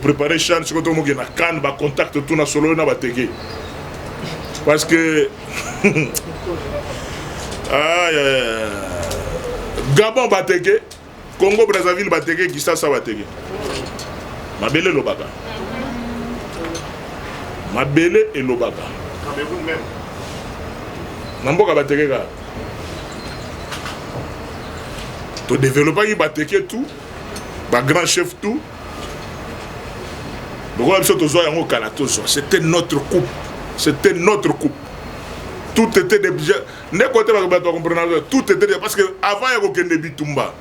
Préparer CHAN, sikoyo tomoke na CAN, bacontact tout na solo na bateke, parce que ah, yeah. Gabon bateke, Congo Brazzaville bateke, Kisasa bateke. Mabele elobaka, mabele elobaka na mboka bateke kaka. Todéveloppaki bateke tout, bagrand chef tout lokola biso tozwa yango kala, tozwa. C'était notre coupe, c'était notre coupe. Tout était déjà nde kote bato bacomprendre. Tout était déjà, parce que avant ya kokende bitumba,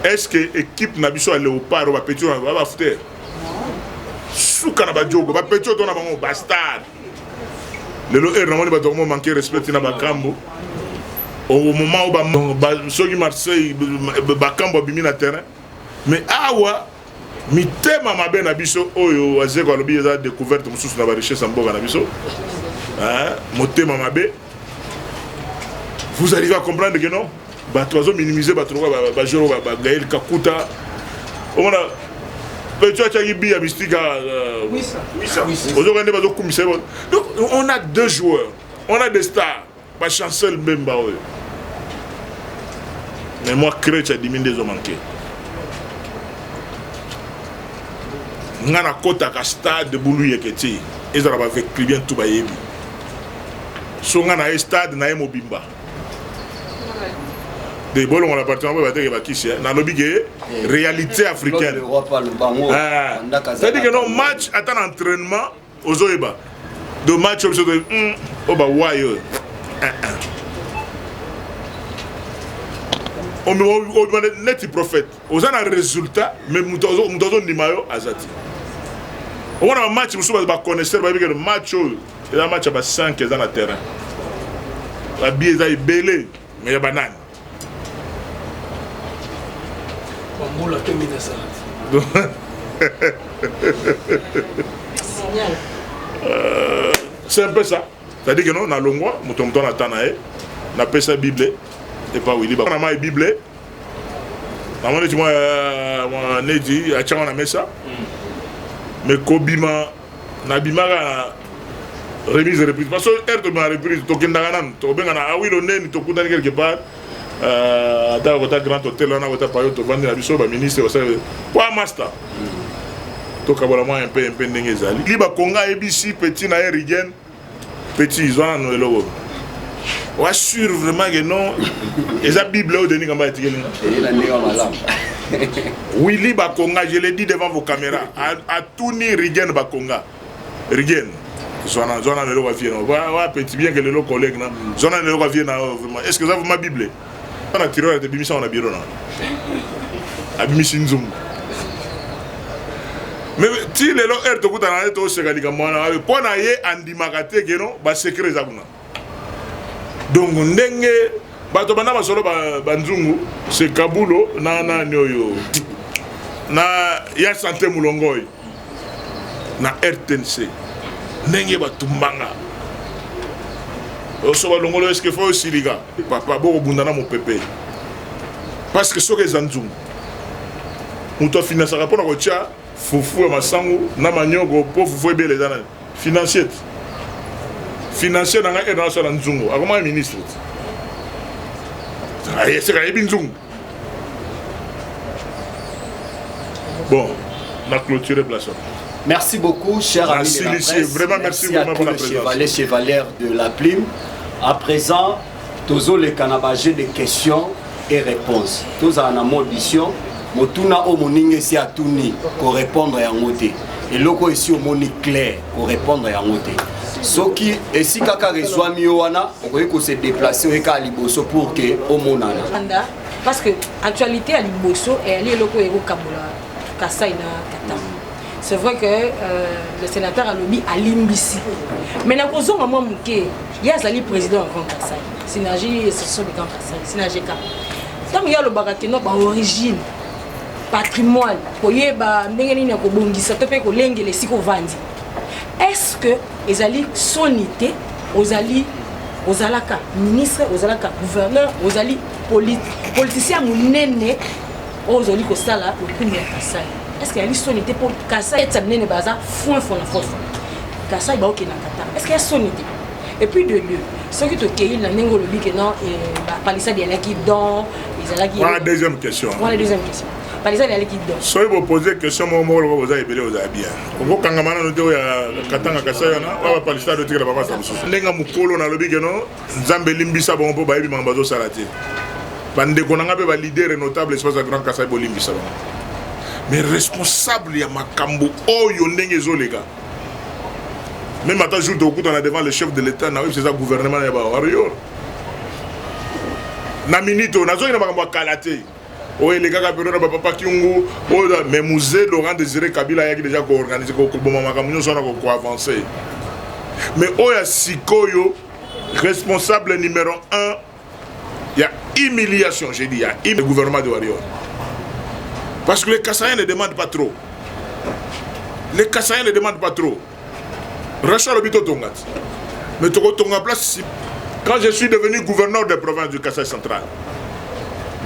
est ce que équipe na biso ya Léopard oyo, bapeti oyo babafuter suka na bajogo, bapeti oyo to na bango bastars, lelo ere namoni bato yango manque respect na bakambo au moment où soki Marseille bakambo abimi na terrain. Mais awa mitema mabe na biso oyo Azeko alobi eza découverte mosusu na barichesse ya mboka na biso, motema mabe. Vous arrivez à comprendre que non, bato bazominimiser bato lokola bajoueur bagael Kakuta. Omona petit atiaki bi ya mystique, ozoka nde bazokumisa. Donc on a deux joueurs, on a des stars, bachancel Mbemba oyo, mais moi crèche adimi nde ezomanke. Nga nakɔtaka stade bulu yeke te, ezala baveclubien tu bayebi. So nga na ye stade na ye mobimba de bolongola parti yango bateke bakisi. Nalobi ke réalité africaine, c'est-à-dire que non, match ata na entraînement ozoyeba do match oyo biso oyo bawai oyo obima neti prophète, oza na résultat, mais moto azondima yo aza te. Omona bamatch mosusu, baconnaisseur bayebi ke match oyo eza match ya ba 5 eza na terrain, babi eza ebele, mais ya banani? Bambula te minasala. C'est un peu ça, c'est-à-dire que non, nalongwa moto moto na ta na ye, napesa Bible epa Wili na mai Bible, namoni neti mwa neti atiango na mesa. Mais kobima, nabimaka na remise reprise, parce que heure tobima reprise, tokendaka nanu, tokobenga na Awilo ndeni, tokutani quelque part, ata kota Grand Hôtel wana, kota payo, tovandi na biso baministre, basala po master, tokabola mwa mpe mpe ndenge ezali. Li bakonga ayebisi petit na ye Rigen: "Petit, zwa nano eloko oassure vraiment que non, eza Bible oyo Denis Kamba etikeli nga." Willy Bakonga, je l'ai dit devant vos caméras, atuni Rigen Bakonga: "Rigen, zwana, zwana lelo avie na wa petit, bien que lelo collègue na, zwana lelo avie na, vraiment, est ce que eza vraiment Bible na tiroir te?" Bimisa na bureau na, abimisi nzungu. Mais ti lelo heure tokutana ye, toseka likambo wana mpo na ye andimaka te ke non, basecret eza kuna. Donc ndenge bato banda basolo banzungu se kabulo na nani oyo na ya sante molongo oyo na RTNC, ndenge batumbanga oso balongolo, eske fo osilika papa bokobunda na mopepe? Parce que soki eza nzungu, moto afinansaka mpona kotia fufu ya masangu na manioko mpo fufu ebele, eza nani? Financier te, financier na ngai ere nasala nzungu, akomaka ministre te, eseka ayebi nzungu. Bon, na clôturer place. Merci beaucoup, cher ami Merci, de la Lucie. presse. Vraiment, merci à vraiment tous pour la les présence. Chevaliers, chevalières de la plume. À présent, tozoleka na ba jeu de questions et réponses. Tozala na mwa audition. Motuna oyo moninga esi atuni, korépondre yango te. Eloko oyo esi omoni clair, korépondre yango te. Soki esika kaka ezwami yo wana, okoki kose déplacer, oye kaka liboso pour ke omonana. Anda, parce que actualité ya liboso eyali eloko oyo ekokabola Kasai na Katanga. C'est vrai que le sénateur alobi alimbisi, mais nakozonga mwa moke. Ye azali président ya Grand Kasai, Synergie, Association de Grand Kasai, Synageka. Ntango ye alobaka keno baorigine, patrimoine, koyeba ndenge nini ya kobongisa to mpe kolengela esika ovandi, est ce que ezali soni te? Ozali, ozalaka ministre, ozalaka gouverneur, ozali politicien monene oyo ozali kosala lokumu ya Kasai. Est ce que yali soni te mpo Kasai etsa minene baza foin fona foin fona Kasai baokende na Katanga, est ce que ya soni te? Et puis de deux, soki tokei na ndenge olobi ke non, bapalisade ezalaki don, ezalaki Wana deuxième question. Wana deuxième question, palissade ezalaki don. Soki bopose question moko moko loko boza ebele, ozala bien. Okokangama nano te oyo ya Katanga Kasai wana, oyo bapalisade otikela bakwasa mosusu. Ndenge mokolo nalobi ke no, Nzambe elimbisa bango mpo bayebi makambo bazosala te. Bandeko na nga mpe baleader notable espace ya Grand Kasai, bolimbisa bango, mais responsable ya makambo oyo ndenge ezoleka, même ata jour tokutana devant le chef de l'État, na oyebisa eza gouvernement ya bawarrior. Na minute oyo nazongi na makambo ya kala te oyo elekaka période na bapapa Kiungu oyo, mais Mzee Laurent Désiré Kabila ayaki déjà koorganiser, koboma makambo nyonso wana, koavancer. Mais oyo ya sikoyo, responsable numéro 1 ya humiliation, j'ai dit ya le gouvernement de warrior, parce que les Kasaïens ne demandent pas trop, les Kasaïens ne demandent pas trop. Rachel alobi totonga ti, mais tokotonga place. Quand je suis devenu gouverneur de province du Kasaï central,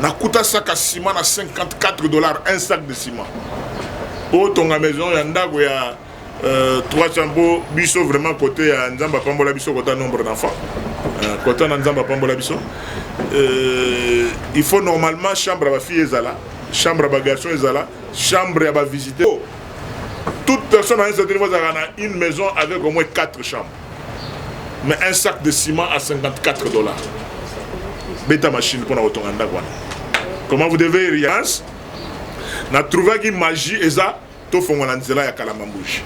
nakuta sac ya ciment na 54 $, un sac de ciment po otonga maison ya ndako ya 300. Po biso vraiment côté ya Nzambe apambola biso, kota nombre d'enfants, kota na Nzambe apambola biso, il faut normalement chambre ya bafille ezala, chambre ya bagarçon ezala, chambre ya bavisite. Toute personne à un certain niveau ezalaka na une maison avec au moins 4 chambres. Mais un sac de ciment à 54 $, beta machine mpona kotonga ndako wana, comment vous devez rien? Natrouvaki magie eza tofongola nzela ya Kalamba-Mbuji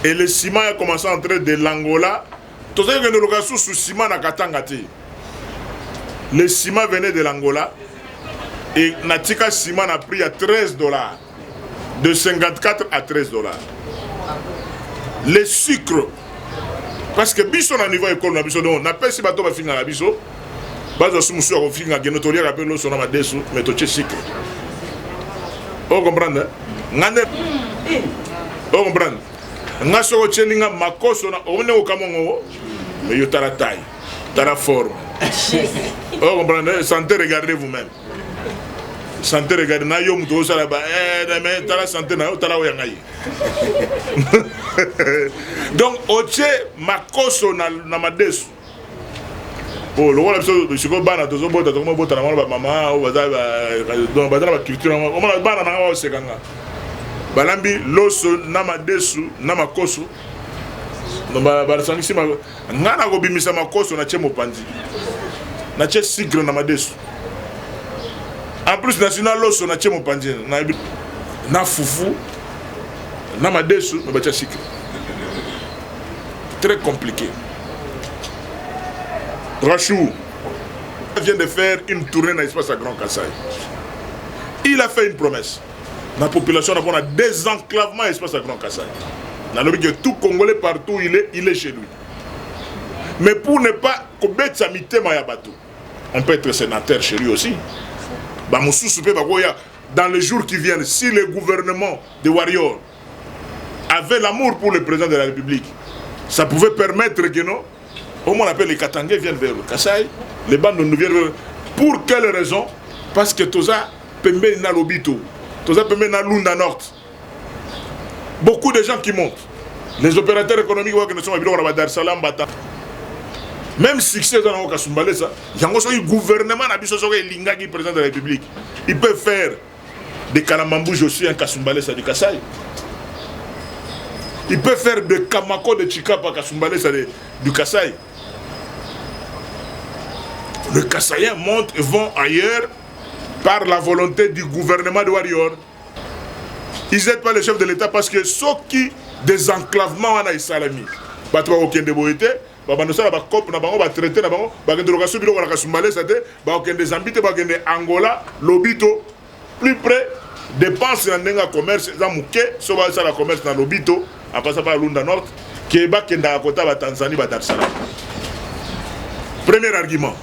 et le ciment a commencé à entrer de l'Angola. Tozali kokende loka susu ciment na Katanga te. Le ciment venait de l'Angola et natika ciment na prix ya 13 $, de 54 à 13 $. Le sucre, parce que biso na niveau ekolo na biso, donc napesi bato bafingaka biso, bazwa su mosusu ya kofinga kendo. Toliaka mpe loso na madesu, mais totie sucre. Ocomprendre nga nde, ocomprendre nga. Soki otieli nga makoso na omoni okamongo, mais yo tala taille, tala forme, ocomprendre. Santé, regardez vous-même, santé, regarde na yo. Moto osala ba mais tala santé na yo, tala oyo ya ngai. Donc otie makoso na madesu po lokola biso sikoyo bana tozobota, tokomobota na mwana bamama oyo baza na baculture. Omona bana nanga baosekanga, balambi loso na madesu na makoso, basangisi. Nga na kobimisa makoso, natie mopanzi, natie sucre na madesu. En plus nasi na loso, natie mopanzi na fufu na madesu, me batia sucre. Très compliqué. Rachou vient de faire une tournée dans l'espace à Grand Kassai. Il a fait une promesse. La population a un désenclavement espace à Grand Kassai. Nalobi que tout Congolais partout où il est chez lui. Mais pour ne pas kobetisa mitema ya bato, on peut être sénateur chez lui aussi. Bamosusu mpe bakoya dans les jours qui viennent. Si le gouvernement de Warrior avait l'amour pour le président de la République, ça pouvait permettre que non, au moins on appelle les Katangais viennent vers le Kassai, les bandes nous viennent vers. Pour quelle raison? Parce que toza pembeni na Lobito, toza pembeni na Lunda Nord. Beaucoup de gens qui montent. Les opérateurs économiques qui sont à Dar Salam, Bata. Même succès dans le Kasumbalesa, yango soki gouvernement na biso soki elingaki président de la République, il peut faire de Kalamba-Mbuji aussi un Kasumbalesa du Kassai. Il peut faire de Kamako de Tshikapa Kasumbalesa du Kassai. Le Kassaïen monte et vont ailleurs par la volonté du gouvernement de Warrior. Ils n'aident pas le chef de l'État parce que soki désenclavement wana esalami, bato bakokende boye te, babanda osala bacope na bango, batraité na bango, bakende lokaso biloko na Kasumbalesa te, bakokende Zambie te, bakende Angola, Lobito plus près. Dépense na ndenge ya commerce eza moke so basala commerce na Lobito en passant par Lunda Nord ke bakendaka kota batanzanie, badar Salam. Premier argument,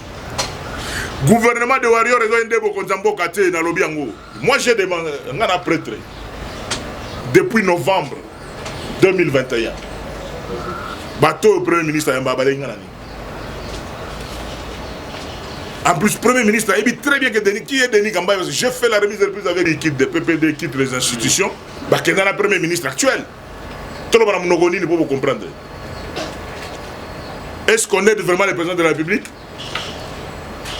gouvernement de warrior ezoyi nde bokonza mboka te. Nalobi yango, moi j'ai demandé, nga na prêtre depuis novembre 2021, bato oyo premier ministre ayamba balengi nga na nini? En plus, Premier ministre a très bien que Denis, qui est Denis Kambayi, parce que j'ai fait la remise de reprise avec l'équipe de PPD, quitte les institutions, bah, qui est le Premier ministre actuel. Tout le monde pour vous comprendre. Est-ce qu'on aide vraiment le président de la République?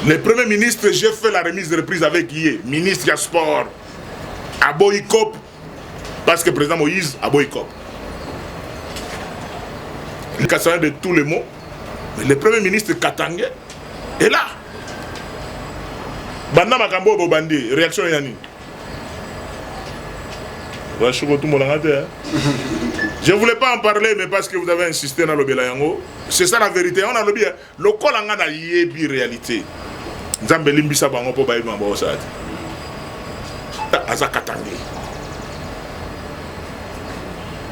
Le Premier ministre, j'ai fait la remise de reprise avec lui, ministre du Sport, à Boycop, parce que le président Moïse a Boycop. Le Kassaïen de tous les mots, mais le Premier ministre Katangé est là. Banda makambo bobandi, réaction ya nini? Je ne voulais pas en parler, mais parce que vous avez insisté dans le yango, c'est ça la vérité. On a lobi lokola nga na yebi réalité. Nzambe limbisa bango po bayebi bango osala te. Aza Katangé.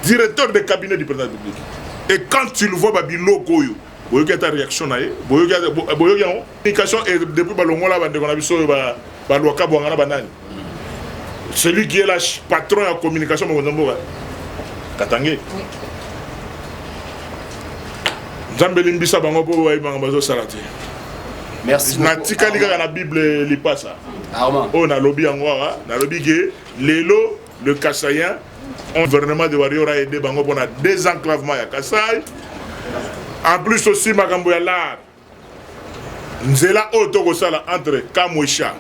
Directeur de cabinet du président de la République. Et quand tu le vois babiloko oyo, boyoki ata réaction na ye, boyoki boyoki yango. Communication et depuis balongola bandeko na biso oyo ba balwaka bwanga na banani. Celui qui est là patron ya communication mokonzi mboka Katangé. Nzambe limbisa bango po bayebi bango bazosala te. Merci beaucoup. Natikali kaka na Bible lipasa. Armand. Oyo nalobi yango awa, nalobi ke lelo le Kasaïen, gouvernement de Warrior a aidé bango pour na désenclavement ya Kasaï. En plus aussi makambo ya l'art. Nzela oyo tokosala entre Kamwesha,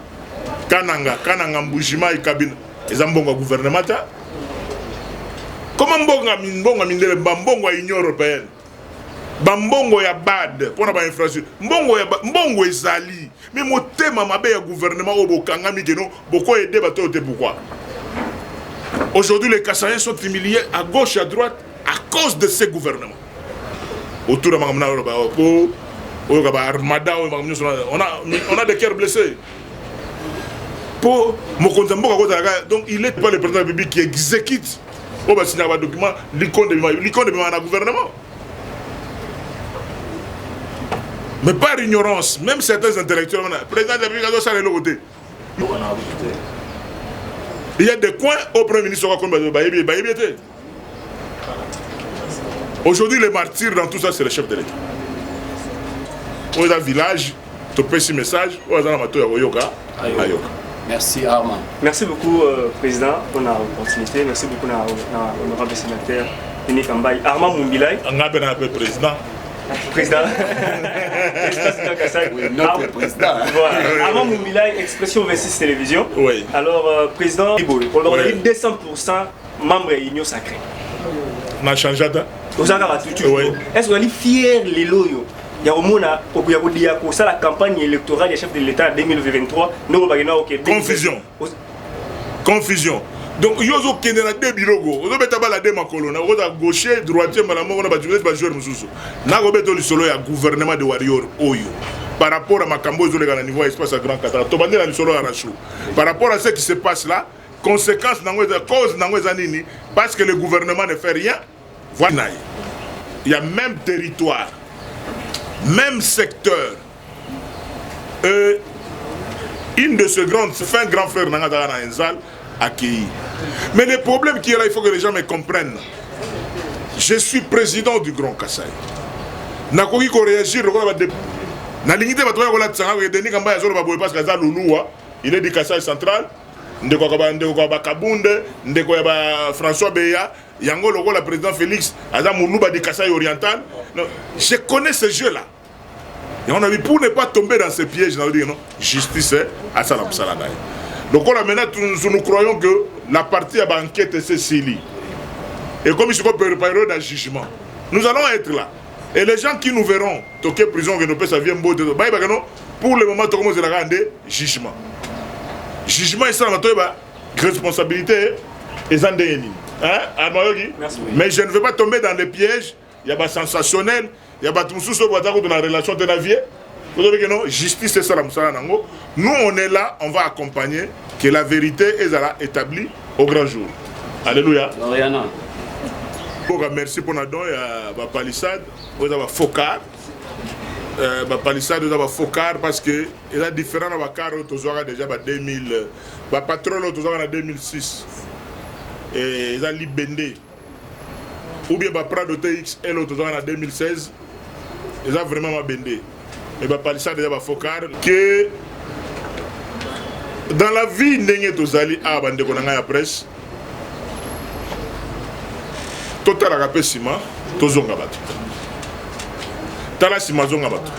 Kananga, Kananga Mbujimayi Kabina, eza mbongo ya gouvernement ta. Comment mbongo mbongo mindele ba mbongo ya Union européenne, ba mbongo ya BAD pona ba infrastructure, mbongo ya mbongo ezali, mais motema mabe ya gouvernement oyo bokangami keno boko aider bato te pourquoi? Aujourd'hui les Kasaïens sont humiliés à gauche et à droite à cause de ces gouvernements. Autour de makambo na oyo ba po oyo ba armada oyo makambo nyonso on a des cœurs blessés. Po mokonzi mboka kozalaka, donc il est pas le président de la République qui exécute oyo basignaka ba document likonde bima likonde bima na gouvernement. Mais par ignorance, même certains intellectuels, on a, président de la République azosala eloko te. Il y a des coins au Premier ministre bayebi bayebi te. Aujourd'hui, les martyrs dans tout ça, c'est le chef de l'État. Oyo eza village, topesi message, oyo aza na mato ya koyoka, ayoka. Merci Armand. Merci beaucoup Président pour l'opportunité. Merci beaucoup na honorable sénateur Denis Kambayi. Armand Mumbilay. Nga pe na pe président. Président. Oui, notre président. Voilà. Armand Mumbilay, Expression 26 Télévision. Oui. Alors président, on a Oui. 200% membre Union Sacrée. Na changé ta. Ozaka tutu. Oui. Est-ce qu'on est fier les loyaux? Il y a au moins il y a ça la campagne électorale des chefs de l'État 2023. Nous on ok. Confusion. Confusion. Donc yo zo kende na deux biloko. Ozo beta bala deux makolo na oza gaucher droitier mbala moko na ba joueur ba joueur mususu. Na ko beto lisolo ya gouvernement de Warrior oyo. Par rapport à makambo zo leka na niveau espace à Grand Katanga. To bande na lisolo ya Rachou. Par rapport à ce qui se passe là, conséquence nango eza cause nango eza nini? Parce que le gouvernement ne fait rien. Voilà. Il y a même territoire, même secteur. Une de ces grandes, fin grand frère nanga na Nzal accueilli. Mais le problème qui est là, il faut que les gens me comprennent. Je suis président du Grand Kasaï. Nakoki ko réagir lokola ba na lingite bato ya kolatisa nga Denis Kambayi azoloba boye parce que aza Luluwa, il est du Kasaï central, ndeko ya ba ndeko ya ba Kabunde, ndeko ya ba François Beya, yango lokola président Félix aza Muluba du Kasaï oriental. Non, je connais ce jeu-là. Et on a vu pour ne pas tomber dans ce piège, on a dit non, justice à ça la mosala na ye. Donc là maintenant nous croyons que la partie à enquête c'est Sili. Et comme il se prépare d'un jugement, nous allons être là. Et les gens qui nous verront, toquer prison, que nous ça vient beau, bah, bah, non, pour le moment, tout le monde est jugement. Jugement et ça, bah, responsabilité, et ça, hein, Armayogi? Merci. Mais je ne veux pas tomber dans les pièges. Il y a pas sensationnel, il y a pas tout ce qui dans la relation de la vie. Vous savez que non, justice c'est ça la mosala nango. Nous on est là, on va accompagner que la vérité est là établie au grand jour. Alléluia. Loriana. Bon, merci pour notre don, il y a la palissade, vous avez focard. La palissade, vous avez focard parce que il y a différents car vous avez déjà 2000, la patrouille vous avez 2006. Et il y a Libende. Ou bien ba Prado TXL vous avez en 2016. Ils ont vraiment ma bendé. Mais bapalissade eza bafocard que dans la vie ndenge tozali awa, bandeko na ngai ya presse, totalaka mpe nsima, tozonga bato. Tala nsima, zonga bato.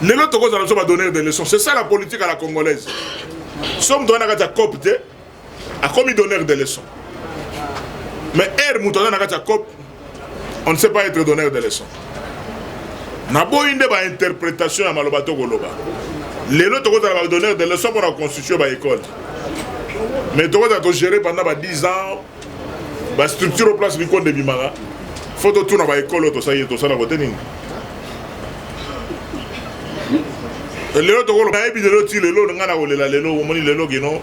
Lelo tokozala biso badonneur de leçon. C'est ça la politique à la congolaise. So moto aza na kati ya cope te, akomi donneur de leçon. Mais ere moto aza na kati ya cope, on ne sait pas être donneur de leçon. Naboyi nde bainterprétation ya maloba tokoloba. Lelo tokozala badonneur de leçon mpona constitution baécole, mais tokozala togérer pendant ba 10 ans bastructure au place mikonde ebimaka. Fo totuna baécole oyo tosali, tosala kote nini. Lelo tokoloba, nayebi lelo ti lelo ngai na kolela. Lelo omoni lelo kino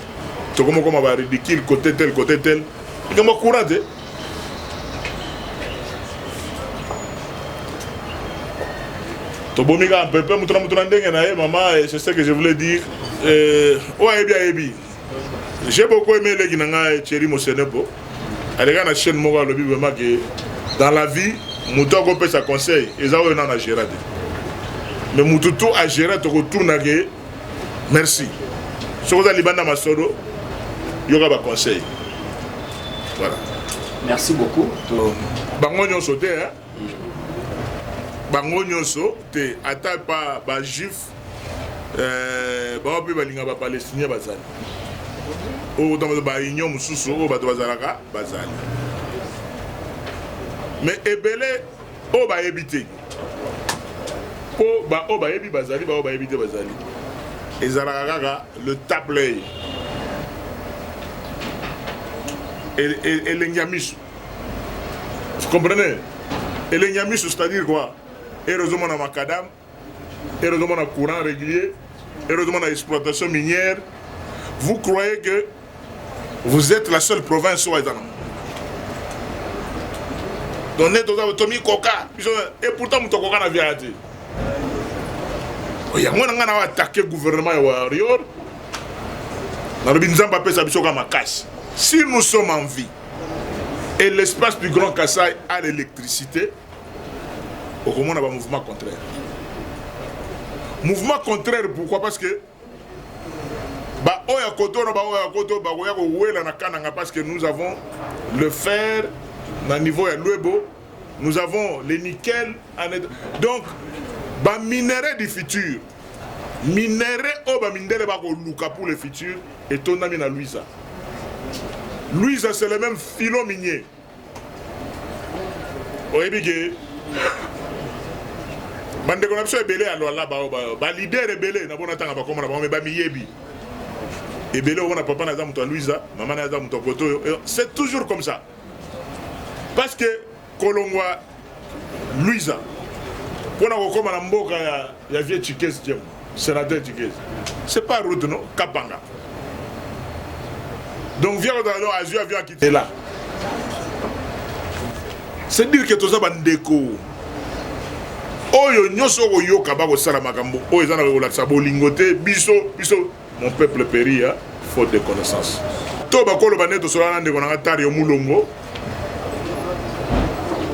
tokomokoma baridicule côté tel, côté tel, likambo ya courant te. Tobomi kaka mpepe, moto na moto na ndenge na ye. Mama, c'est ce que je voulais dire. Oyo ayebi, ayebi. J'ai beaucoup aimé eleki na ngai Thierry Mosenepo, aleka na chaîne moko, alobi vraiment que dans la vie, moto akopesa conseil eza oyo nano agéra te. Mais motu to agéra, tokotuna ke merci. Soki oza libanda masolo, yoka baconseil. Voilà. Merci beaucoup. Bango nyonso te, hein? Bango nyonso te. Ata pa bajuif bao mpe balinga bapalestinien bazali, oyo ntango baunion mosusu oyo bato bazalaka bazali. Mais ebele oyo bayebi te, mpo baoyo bayebi bazali, baoyo bayebi te bazali. Ezalaka kaka le tape-l'œil, elengi ya miso. Vous comprenez? Elengi ya miso, c'est-à-dire quoi? Ere ozomona macadam, ere ozomona courant régulier, ere ozomona exploitation minière, vous croyez que vous êtes la seule province oyo eza nango. Donc nde toza tomikoka biso, et pourtant moto akoka na viaka te. Yango na ngai na attaqué gouvernement ya warrior. Nalobi Nzambe apesa biso ka makasi. Si nous sommes en vie et l'espace du Grand Kasaï a l'électricité, okomona bamouvement contraire. Mouvement contraire, pourquoi? Parce que baoyo ya koto na baoyo ya koto bakoya kowela na Kananga, parce que nous avons le fer na niveau ya Luebo, nous avons le nickel. Donc baminerai du futur, minerai oyo bamindele bakoluka pour le futur, etondami na Luiza. Luiza, c'est le même filon minier. Oyebi ke bandeko na biso ebele ya Lwala, baleader ebele na bona ntanga bakoma na bango, me bamiyebi ebele. Omona papa na aza moto ya Luiza, mama na aza moto ya koto oyo. C'est toujours comme ça, parce que kolongwa Luiza mpona kokóma na mboka ya vieux Chikezi Diemo, sénateur Chikezi, c'est pas route no Kapanga. Donc vieux kozala azwi avion, akiti là. C'est dire que toza bandeko. Oyo nyonso okoyoka bakosala makambo oyo eza na kolakisa bolingo te. Biso biso, mon peuple périt ya faute de connaissance. To bakoloba nde tosolana na ndeko nanga Tario Mulongo,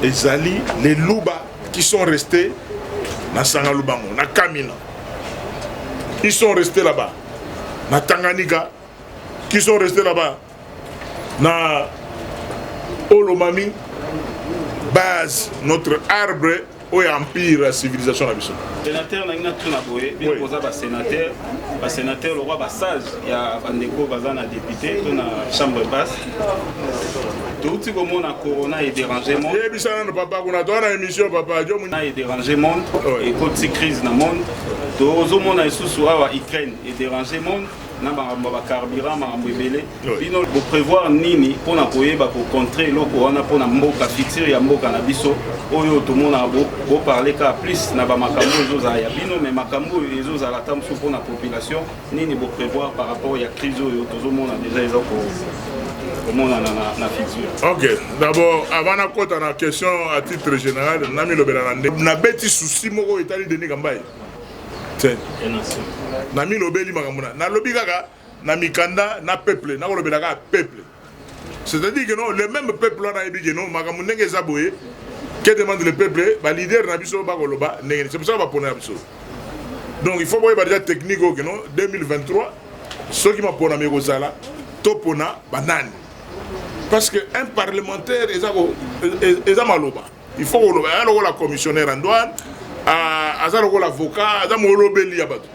ezali les Luba qui sont restés na Sanga Lubango, na Kamina. Ils sont restés là-bas na Tanganyika, qui sont restés là-bas na Haut-Lomami, base notre arbre oyo empire ya civilisation na biso. Sénateur, nangi natuna boye: bino boza basénateur, basénateur lokwa basage ya bandeko baza na député to na chambre basse. Touti komona corona edéranger monde. Yebisa nano papa kuna, toa na émission, papa. Na edéranger monde, ekoti crise na monde. Tozomona lisusu awa Ukraine edéranger monde na makambo ya bacarburant, makambo ebele. Bino boprévoir nini mpona koyeba kocontre eloko wana mpona mboka, futur ya mboka na biso oyo tomonaka? Boparle kaka plus na bamakambo oyo ezozala ya bino, mais makambo oyo ezozala ata mosusu mpona population, nini boprévoir par rapport ya crise oyo tozomona déjà eza komonana na futur? Ok, d'abord, avant nakota na question à titre général, namilobela na nde nabeti souci moko etali Denis Kambai te. Namilobeli makambo na nalobi kaka na mikanda na peuple, nakolobela kaka peuple. C'est-à-dire que non, le même peuple wana ayebi ke non, makambo ndenge eza boye. Que demande le peuple? Baleader na biso bakoloba ndenge. C'est pour ça bapona na biso. Donc il faut boyeba déjà technique oyo keno 2023 soki maponami ekozala topona banani, parce que un parlementaire eza eza maloba, il faut koloba. Aza lokola commissionnaire en douane, aza lokola avocat, aza molobeli ya bato.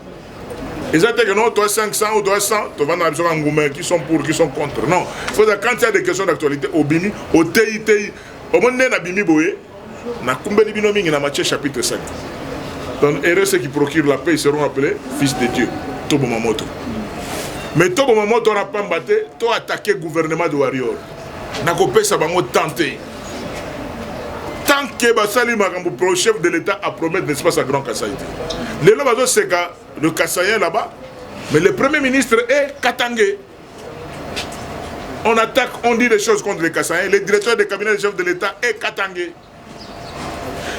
Eza te que non, toi 500 ou toi 100, tovanda na biso ka nguma, qui sont pour, qui sont contre. Non, faut quand il y a des questions d'actualité, obimi, otei tei, omoni nde nabimi boye, nakumbeli bino mingi na Matthieu chapitre 5. Donc heureux ceux qui procurent la paix, ils seront appelés fils de Dieu. Toboma moto, mais toboma moto wana pamba te. To attaquer gouvernement de warrior, nakopesa bango temps te tant que basali makambo pro chef de l'État a promettre, n'est-ce pas, sa Grand Kasaï te. Lelo bazoseka le Kasaïen là-bas, mais le premier ministre est katangais. On attaque, on dit des choses contre les Kasaïens. Le directeur de cabinet du chef de l'État est katangais,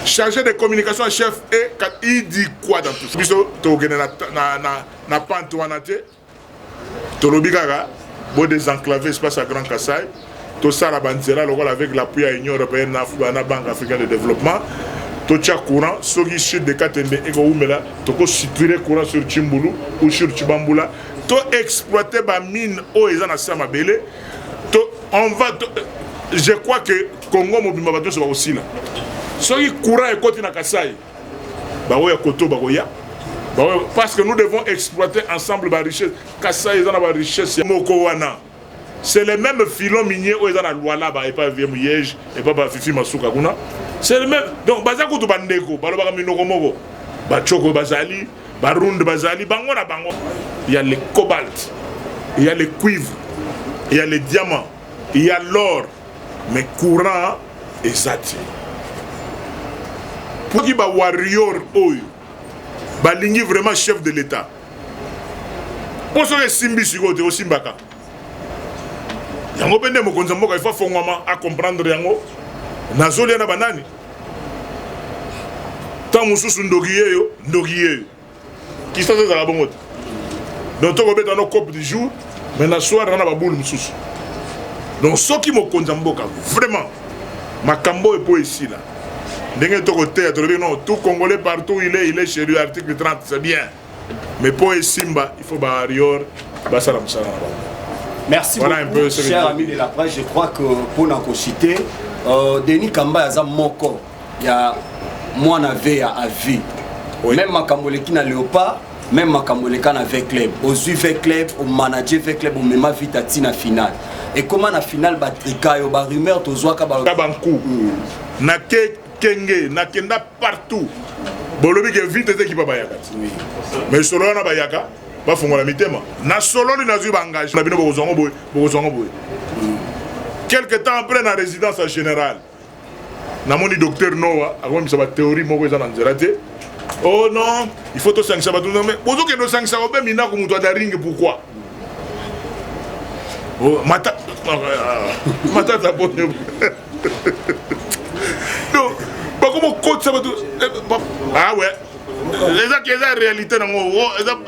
chargé de communication en chef est. Il dit quoi dans tout ça? Biso tokende na pante wana te. Tolobi kaka bodésenclaver espace ya Grand Kasai, tosala banzela lokola avec l'appui ya Union européenne na Banque africaine de développement, totia courant. Soki chute de Katende ekowumela, tokosituer courant sur Tshimbulu ou sur Tshibambula, to exploiter bamine oyo eza na se ya mabele. To on va to, je crois que Congo mobimba bato nyonso bakosila soki courant ekoti na Kasai. Baoya koto bakoya, parce que nous devons exploiter ensemble barichesse. Kasai eza na barichesse moko wana, c'est le même filon minier oyo eza na Lualaba epa vie Muyege, epa bafifi masuka kuna, c'est le même. Donc baza kutu bandeko, balobaka minoko moko, bacoko bazali, barunde bazali bango na bango. Il y a le cobalt, il y a le cuivre, il y a le diamant, il y a l'or, mais courant eza te. Poki bawarrior oyo balingi vraiment chef de l'État, mpo soki esimbi sikoyo te, osimbaka yango mpe nde mokonzi ya mboka ifo afongwama, acomprendre yango. Nazolia na banani ntango mosusu, ndoki yeyo, ndoki yeyo. Kisasa ezala bongo te. Donc tokobeta no cope du jour, mais na soir na babulu mosusu. Donc soki mokonzi ya mboka vraiment makambo oyo mpo esila ndenge tokoteya, tolobi non, tout Congolais partout il est chez lui, article 30, c'est bien, mais mpo esimba, il faut bawarrior basala mosala na bango. Merci Voilà beaucoup, un peu ce que cher je ami de la presse. Je crois que pour nous citer, Denis Kamba aza moko ya mwana V ya avi. Oui. Même makambo eleki na Léopard, même makambo eleka na V Club. Ozwi V Club, omanager V Club, omema vite ati na finale. Et comment na finale batrika yo, ba rumeur tozwaka ba Ta banku nake kenge nakenda partout, bolobi ke vite eza ekipa bayaka ti. Mais solo wana bayaka bafongola mitema na sololi, nazwi baengage na bino, bokozwango boye, bokozwango boye. Quelque temps après, na résidence ya général, namoni docteur Noa akomisa bathéorie moko eza na nzela te. Oh non, il faut tosangisa bato, mais bozokende osangisa obe minako moto adaringe, pourquoi? Oh, mata matata pone. Donc bakoma okotisa bato. Ah ouais, eza réalité nango. Eza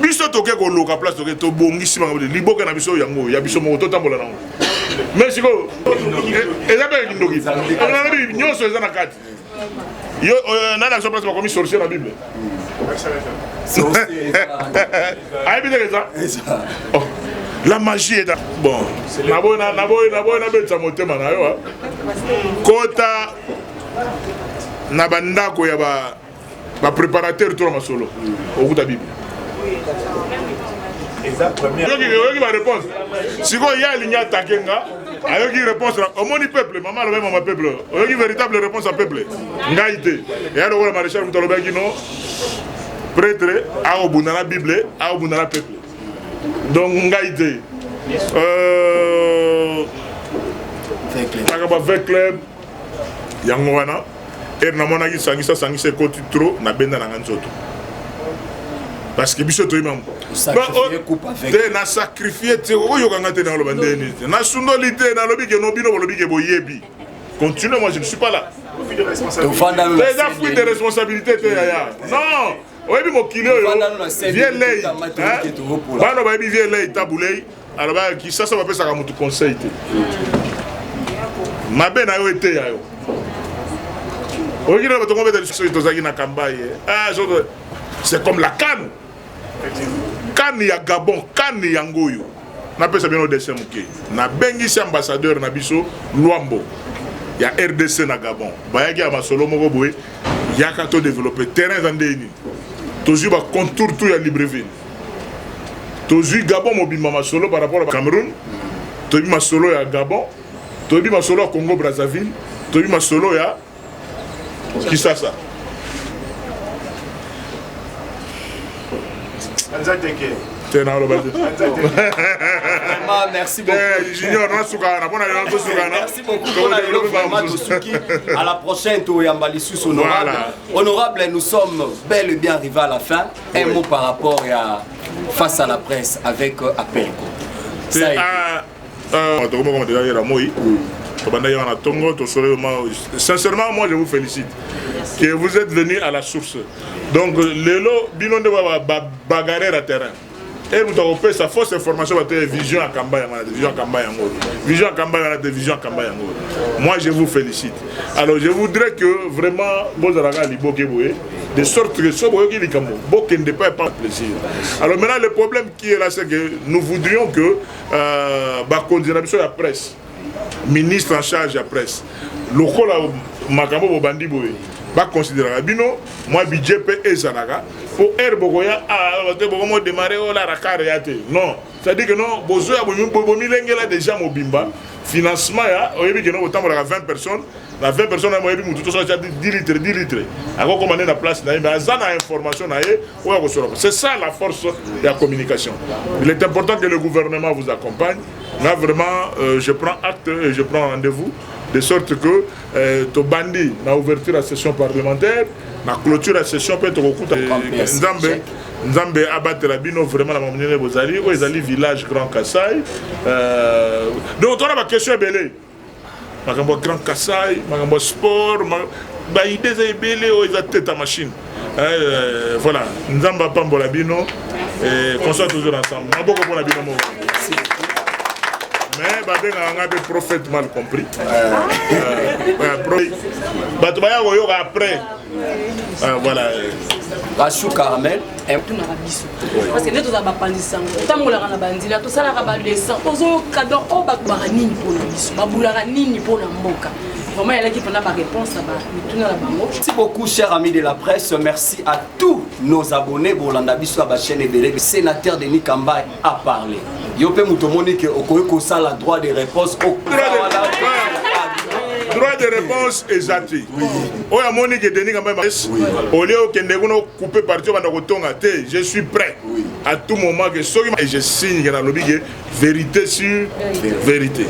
biso toke koluka place, toke tobongisi makambo, liboka na biso yango ya biso moko, totambola nango. Mais sikoyo eza mpe kindoki nyonso eza na kati. Yo nani aso place bakomi sorcier na Bible? Ayebi te eza la magie est bon. Naboyi, naboyi, naboyi nabetisa motema na yo. Kota na bandako ya bapréparateur to na masolo, okuta Bible. Oyoki baréponse. Sikoyo ye alingi atake nga, ayoki réponse. Omoni peuple, mama alobai, mama peuple, oyoki véritable réponse ya peuple. Ngai te, eya lokola maréchal moto alobaki no prêtre akobunda na Bible, akobunda na peuple. Donc ngai te, makambo ya V Club yango wana. Ere namonaki sangisa sangisa ekoti trop, nabenda nanga nzoto, parce que biso toyeba te na sacrifie te. Oyokanga te, naloba ndeni te, nasundoli te, nalobi ke no, bino bolobi ke boyebi, continue, moi je ne suis pas là. Eza fuite de responsabilité te, yaya. Non, oyebi mokili oyo, vie lei, bana bayebi vie lei tabulei. Alobaka Kisasa bapesaka motu conseil te, mabe na yo eteya yo. Oyoki na bato ngobeta soki tozalaki na kambai. C'est comme la CAN. CAN ya Gabon, CAN yango oyo. Napesa bino dessin moke. Nabengisi ambassadeur na biso Luambo ya RDC na Gabon. Bayaki ya masolo moko boye, yaka to développer terrain eza ndenge nini. Tozwi ba contour tout ya Libreville. Tozwi Gabon mobimba masolo par rapport à Cameroun. Toyebi masolo ya Gabon, toyebi masolo ya Congo Brazzaville, toyebi masolo ya Kisasa. Te naloba te. Vraiment, merci beaucoup. Eh, Junior, nasukana mpona lelo tosukana. Merci beaucoup mpona lelo vraiment tosuki. À la prochaine toyamba lisusu honorable. Voilà. Honorable, nous sommes bel et bien arrivés à la fin. Un mot par rapport à face à la presse avec Apelco. Ça a été. Tokoma déjà yela moi tobandaki wana ntongo tosolo. Sincèrement, moi je vous félicite que vous êtes venu à la source. Donc lelo bino nde bagarre ya terrain e moto akopesa fausse information bato ya vision ya kamba yango na te, vision ya kamba yango, vision ya kamba yango na te, vision ya kamba yango. Moi je vous félicite. Alors je voudrais que vraiment bozalaka liboke boye, de sorte que so boyoki likambo, bokende pas par plaisir. Alors maintenant, le problème qui est là, c'est que nous voudrions que bakonzi na biso ya presse, ministre en charge ya presse, lokola makambo bobandi boye, baconsidéraka bino mwa budget mpe ezalaka po aire bokoya te, bokomo démarrer oyo la rakare ya te. Non, c'est-à-dire que non, bozoya bomilengela déjà mobimba financement ya oyebi ke no botambolaka 20 personnes. Na 20 personnes oyebi mutu to soki 10 litres, 10 litres akokoma nde na place na ye, mais aza na information na ye oyo akosoloka. C'est ça la force ya communication. Il est important que le gouvernement vous accompagne. Là vraiment, je prends acte et je prends rendez-vous de sorte que tobandi na ouverture ya session parlementaire, na clôture ya session mpe tokokuta. Nzambe, Nzambe abatela bino vraiment na mamonene bozali oyo ezali village Grand Kasai. Donc tona baquestion ebele, makambo ya Grand Kasai, makambo ya sport, baidées eza ebele oyo eza tête ya machine. Voilà, Nzambe apambola bino, qu'on soit toujours ensemble. Maboko mpona bino moko. Mais babengaka nga mpe prophète mal compris. Bato baya koyoka après. Voilà. Rachou Caramel. Tunaka biso parce que nde tozala bapanzi sango, totambolaka na banzela, tosalaka badessin, tozoyoka. Donc oyo bato baka nini mpona biso, babulaka nini mpona mboka, vraiment eyalaki mpona baréponse na mituna na bango. Merci beaucoup, chers amis de la presse. Merci à tous nos abonnés. Bolanda biso na chaîne ebele. Sénateur Denis Kambayi a parlé. Yo pe muto moni ke okoki kosala droit de réponse. Droit de réponse eza te. Oyo amoni ke Denis Kambayi, au lieu okende kuna couper parti, obanda kotonga te, je suis prêt à tout moment que soki et je signe ke nalobi ke vérité sur vérité.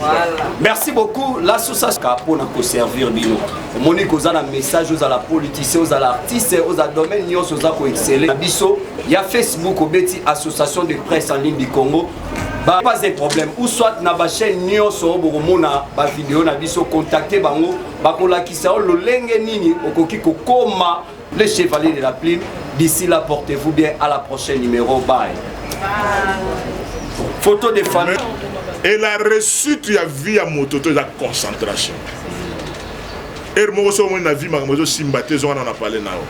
Merci beaucoup. L'association mpona koservir bino. Omoni koza na message, ozala politicien, ozala artiste, ozala domaine nyonso, oza koexceller na biso ya Facebook, obeti Association de presse en ligne du Congo, ba, pas un problème, ou soit na bachaîne nyonso oyo bokomona bavideo na biso, contacte bango, bakolakisa yo lolenge nini okoki kokoma le chevalier de la plume. D'ici là, portez-vous bien. À la prochaine numéro. Bye, photo de famille. Et la réussite ya vie ya moto to eza concentration. Heure moko soki omoni na vie makambo ezosimba te, ezonga na pale na yo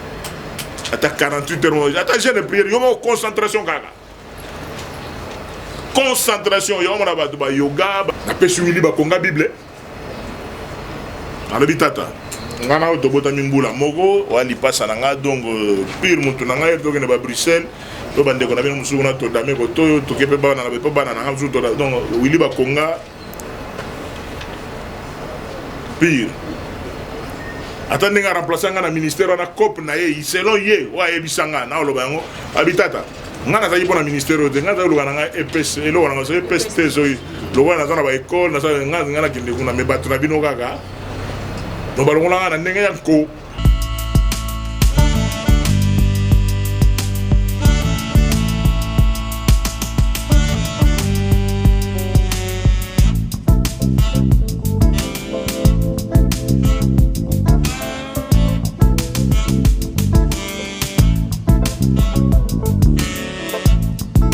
ata 48 heures, ata jeûne, prière, yo moko concentration, kaka concentration. Yo omona bato bayoga. Napesi Wili bakonga Bible, alobi: "Tata, ngai na oyo tobotami mbula moko oya lipasa na ngai, donc pire motu na ngai. Tokende ba Bruxelles to bandeko na bino mosusu kuna, todame kotoyo toke mpe bana na mpo bana na ngai mosusu." Donc Wili bakonga pire, ata ndenge aremplace nga na ministère wana, cope na ye selon ye oyo ayebisa nga na oloba yango, abi: "Tata, nga nazalaki mpo na ministère oyo te, nga nazali koluka na ngai epes eloko na nga soki epes te, soki lokola naza na baekole, nga nakende kuna, me bato na bino kaka no balongola nga na ndenge ya nko."